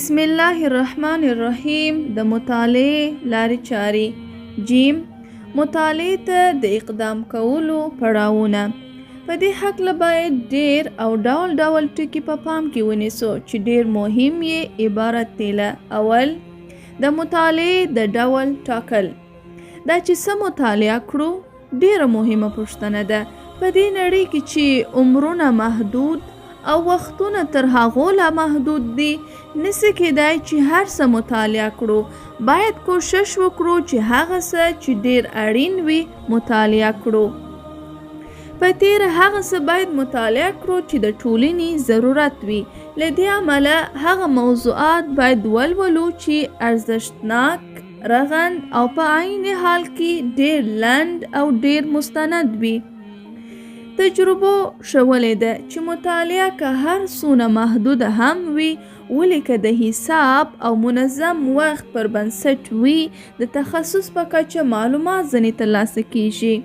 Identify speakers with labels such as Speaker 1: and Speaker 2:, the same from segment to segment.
Speaker 1: بسم الله الرحمن الرحیم د مطالعې لارې چارې. جیم، مطالعې ته د اقدام کولو پړاوونه. په دې هکله باید ډېر او ډول ډول ټکي په پام کې ونیسو چې ډېر مهم یې عبارت دی له: اول، د مطالعې د ډول ټاکل. دا چې څه مطالعه کړو، ډېره مهمه پوښتنه ده. په دې نړۍ کې چې عمرونه محدود او وختونه تر هغو لا محدود دي، نسي کېدای چې هر څه مطالعه کړو. باید کوشش وکړو چې هغه څه چې ډېر اړین وي مطالعه کړو. په تېره هغه څه باید مطالعه کړو چې د ټولنې ضرورت وي. له دې امله هغه موضوعات باید ولولو چې ارزښتناک، رغند او په عین حال کې ډېر لنډ او ډېر مستند وي. تجربو ښولې ده چې مطالعه که هر څونه محدوده هم وي، ولې که د حساب او منظم وخت پر بنسټ وي، د تخصص په کچه معلومات ځنې ترلاسه کېږي.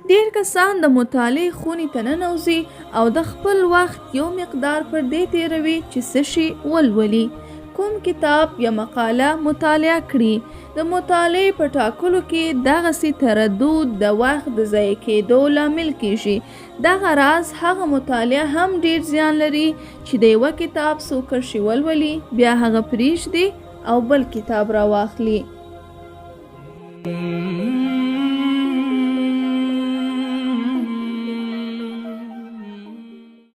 Speaker 1: ډېر کسان د مطالعې خونې ته ننوځي او د خپل وخت یو مقدار پر دې تېروي چې څه شي ولولي، کوم کتاب یا مقاله مطالعه کړي. د مطالعې په ټاکلو کې دغسې تردد د وخت د ضایع کېدو لامل کېږي. دغه راز هغه مطالعه هم ډېر زیان لري چې د یوه کتاب څو کرښې ولولي، بیا هغه پرېږدي او بل کتاب راواخلي.